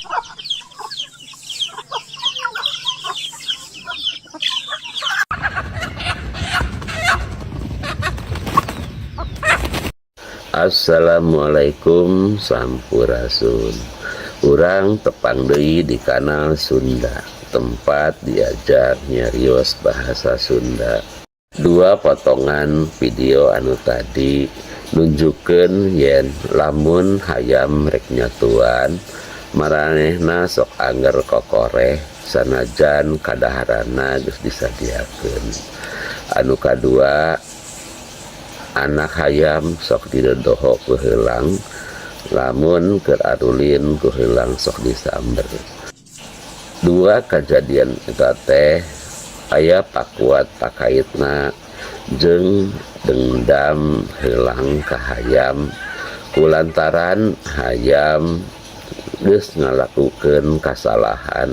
Assalamualaikum Sampurasun. Urang tepang deui di kanal Sunda, tempat diajar nyarios bahasa Sunda. Dua potongan video anu tadi nunjukkeun yen lamun hayam rek nyatuan, maranehna sok angger kokoreh sanajan kadaharana geus disadiakeun. Anu kadua, anak hayam sok didodoho ku heulang, lamun keur arulin ku heulang sok disamber. Dua kajadian eta teh aya pakuat pakaitna jeung dendam heulang ka hayam kulantaran hayam geus ngalakukeun kasalahan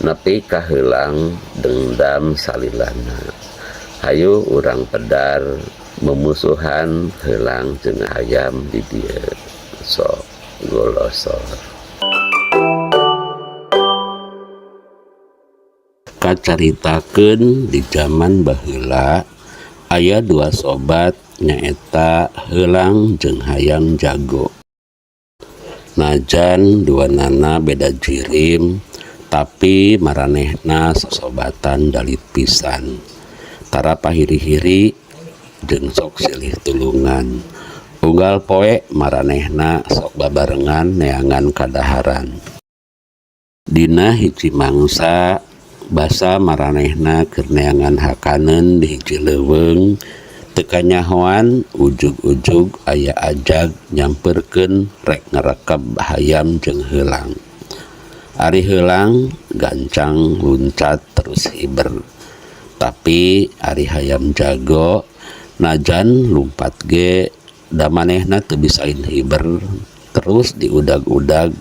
nepi ka heulang dendam salilana. Hayu urang pedar memusuhan heulang jeung hayam di dieu. Sok golosor. Kacaritakeun di zaman baheula aya dua sobat, nyaeta heulang jeung hayam jago. Najan duanana beda jirim, tapi maranehna sosobatan dalit pisan, tara pahiri-hiri jeung sok silih tulungan. Unggal poe maranehna sok babarengan neangan kadaharan. Dina hiji mangsa, basa maranehna keur neangan hakaneun di hiji leuweung, teu kanyahoan ujug-ujug aya ajag nyamperkeun rek ngarekeb hayam jeung heulang. Ari heulang gancang luncat terus hiber, tapi ari hayam jago najan lumpat ge da manehna teu bisa hiber, terus diudag-udag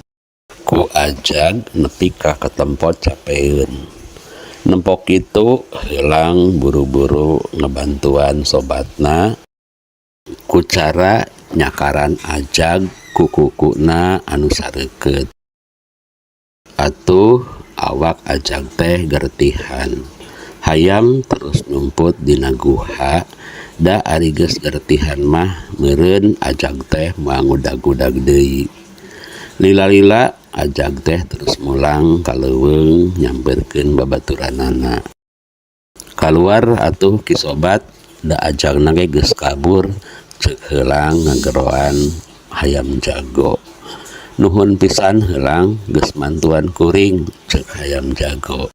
ku ajag nepi ka katempo capeun. Nempo kitu, heulang buru-buru ngebantuan sobatna ku cara nyakaran ajag ku kukuna anu sareukeut. Atuh awak ajag teh gertihan. Hayam terus nyumput dina guha, da ari geus gertihan mah meureun ajag teh moal ngudag-udag deui. Lila-lila ajag teh terus mulang ka leuweung nyamperkeun babaturanana. "Kaluar atuh, Ki Sobat, da ajagna ge geus kabur," ceuk heulang ngageroan hayam jago. "Nuhun pisan, heulang, geus mantuan kuring," ceuk hayam jago.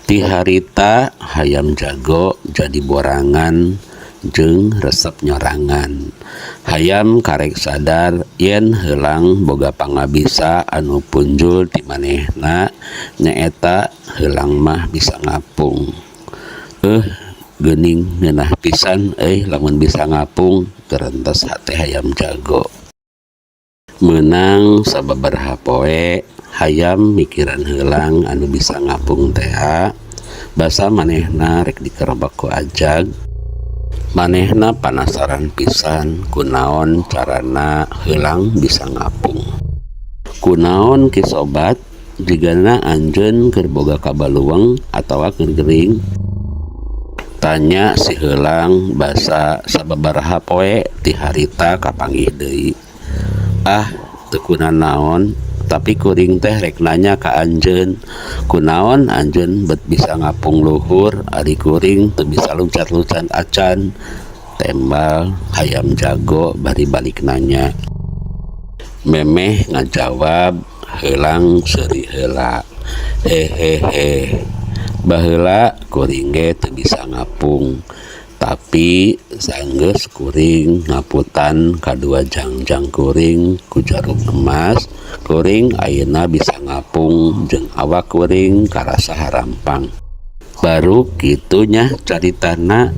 Ti harita hayam jago jadi borangan jeung resep nyorangan. Hayam karek sadar yen heulang boga pangabisa anu punjul ti manehna, nyaeta heulang mah bisa ngapung. "Eh, geuning ngeunah pisan euy lamun bisa ngapung," gerentes hate hayam jago. Meunang sababaraha poe hayam mikiran heulang anu bisa ngapung tea. Basa manehna rek dikerebek ku ajag. Manehna panasaran pisan kunaon carana heulang bisa ngapung. "Kunaon, Ki Sobat, jigana anjeun keur boga kabaluweng atawa keur gering?" tanya si heulang basa sababaraha poe ti harita kapanggih deui. "Ah, teu kunanaon, tapi kuring teh rek nanya ka anjeun, kunaon anjeun bet bisa ngapung luhur, ari kuring teu bisa luncat-luncat acan?" tembal hayam jago bari balik nanya. Memeh ngajawab, heulang seuri heula, "Hehehe, baheula kuring ge teu bisa ngapung, tapi sanggeus kuring ngaputan kadua jangjang kuring ku jarum emas, kuring ayeuna bisa ngapung jeung awak kuring karasa harampang." "Baru kitu nya caritana?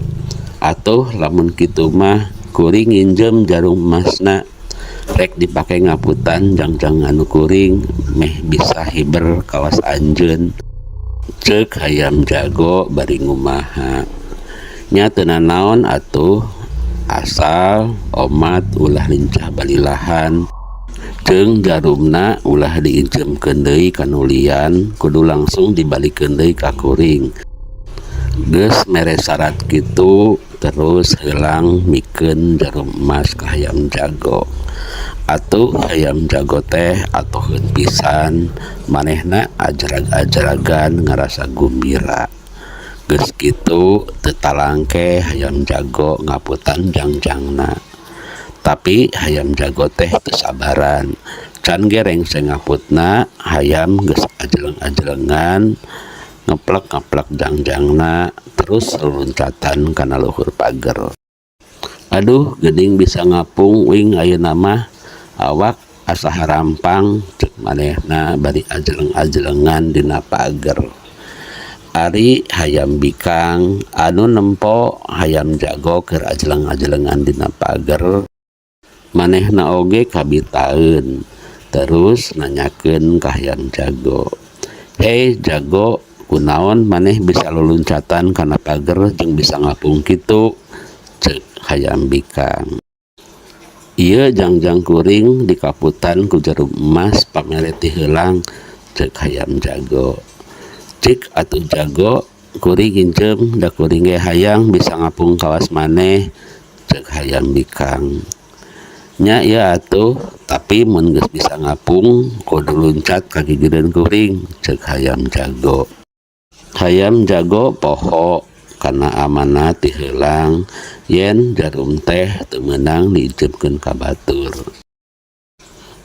Atuh lamun kitu mah kuring nginjem jarum emasna, rek dipake ngaputan jangjang anu kuring meh bisa hiber kawas anjeun," ceuk hayam jago bari ngumaha. "Nya teu nanaon atuh, asal omat ulah lincah balilahan." Jeung jarumna ulah diinjeumkeun deui ka nu lian, kudu langsung dibalikeun deui ka kuring. Geus mere sarat kitu terus heulang mikeun jarum emas ka hayam jago. Atuh hayam jago teh atoheun pisan, manehna ajrag-ajragan ngarasa gumbira. Geus kitu teu talangke hayam jago ngaputan jangjangna. Tapi hayam jago teh teu sabaran, can ge rengse ngaputna hayam geus ajleng-ajlengan ngeplek-ngeplek jangjangna terus luluncatan kana luhur pager. Aduh, geuning bisa ngapung uing ayeuna mah, awak asa harampang, ceuk manehna bari ajleng-ajlengan dina pager. Ari hayam bikang anu nempo hayam jago keur ajleng-ajlengan dina pager, manehna oge kabitaeun terus nanyakeun ka hayam jago. "Hei jago, kunaon maneh bisa luluncatan kana pager jeung bisa ngapung kitu?" ceuk hayam bikang. "Ieu jangjang kuring dikaputan ku jarum emas pamere ti heulang," ceuk hayam jago. "Cik atuh jago, kuring nginjeum, da kuring ge hayang bisa ngapung kawas maneh," ceuk hayam bikang. "Nya ieu atuh, tapi mun geus bisa ngapung kudu luncat ka gigireun kuring," ceuk hayam jago. Hayam jago poho kana amanat ti heulang yen jarum teh teu meunang diinjeumkeun ka batur.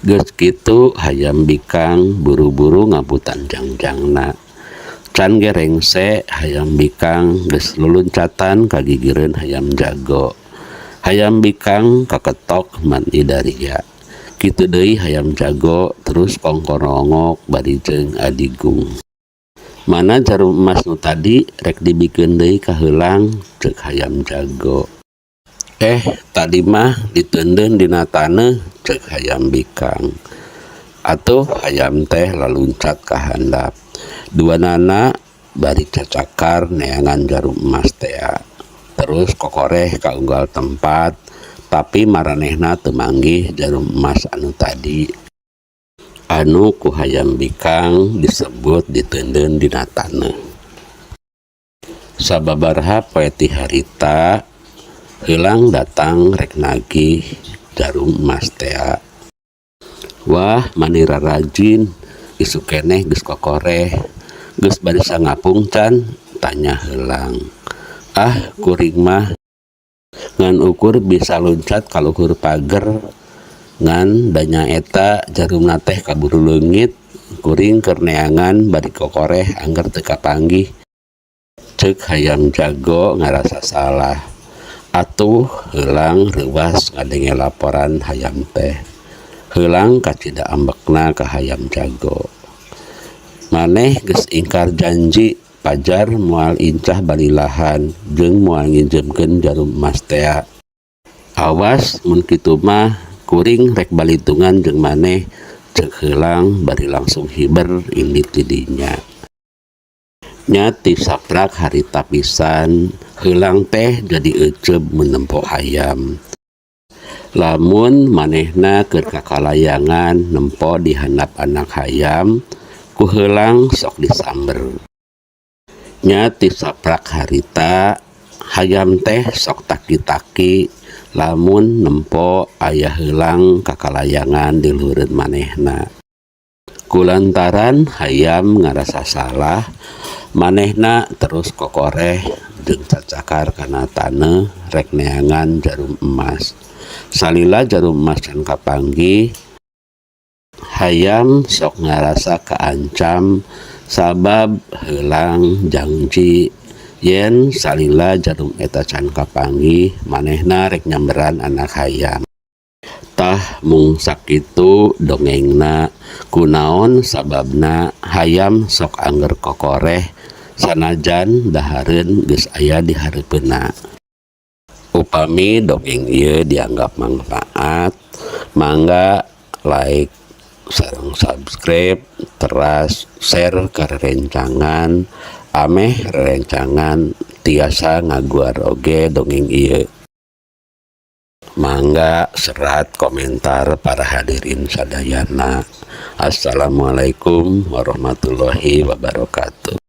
Geus kitu hayam bikang buru-buru ngaputan jangjangna. Can ge rengse hayam bikang geus luluncatan ka gigireun hayam jago. Hayam bikang kaketok mani daria. Kitu deui hayam jago terus kongkorongok bari jeung adigung. "Mana jarum emas nu tadi rek dibikeun deui ka heulang?" ceuk hayam jago. "Eh, tadi mah diteundeun dina taneuh," ceuk hayam bikang. Atuh hayam teh laluncat ka handap. Duanana bari cacakar neangan jarum emas tea. Terus kokoreh ka unggal tempat, tapi maranehna teu manggih jarum emas anu tadi anu ku hayam bikang disebut diteundeun dina taneuh. Sababaraha poe ti harita heulang datang rek nagih jarum emas tea. "Wah, mani rarajin, isuk keneh geus kokoreh. Geus barisa ngapung can?" tanya heulang. "Ah, kuring mah ngan ukur bisa luncat ka luhur pager, ngan da nyaeta jarumna teh kaburu leungit, kuring keur neangan bari kokoreh angger teu kapanggih," ceuk hayam jago ngarasa salah. Atuh heulang reuwas ngadenge laporan hayam teh. Heulang kacida ambekna ka hayam jago. "Maneh geus ingkar janji, pajar moal incah balilahan jeung moal nginjeumkeun jarum emas tea. Awas mun kitu mah kuring rek balitungan jeung maneh," ceuk heulang bari langsung hiber indit ti dinya. Nya ti saprak harita pisan heulang teh jadi euceub mun nempo hayam. Lamun manehna keur kakalayangan nempo di handap anak hayam, ku heulang sok disamber. Nya ti saprak harita hayam teh sok taki-taki lamun nempo aya heulang kakalayangan di luhureun manehna. Kulantaran hayam ngarasa salah, manehna terus kokoreh jeung cacakar kana taneuh rek neangan jarum emas. Salila jarum emas can kapanggih, hayam sok ngarasa kaancam sabab heulang jangji yen salila jarum eta can kapanggih manehna rek nyamberan anak hayam. Tah, mung sakitu dongengna kunaon sababna hayam sok angger kokoreh sanajan dahareun geus aya di hareupeunna. Upami dongeng ieu dianggap mangpaat, mangga like sareng subscribe, teras share ka rerencangan ameh rerencangan tiasa ngaguar oge dongeng ieu. Mangga serat komentar para hadirin sadayana. Assalamualaikum warahmatullahi wabarakatuh.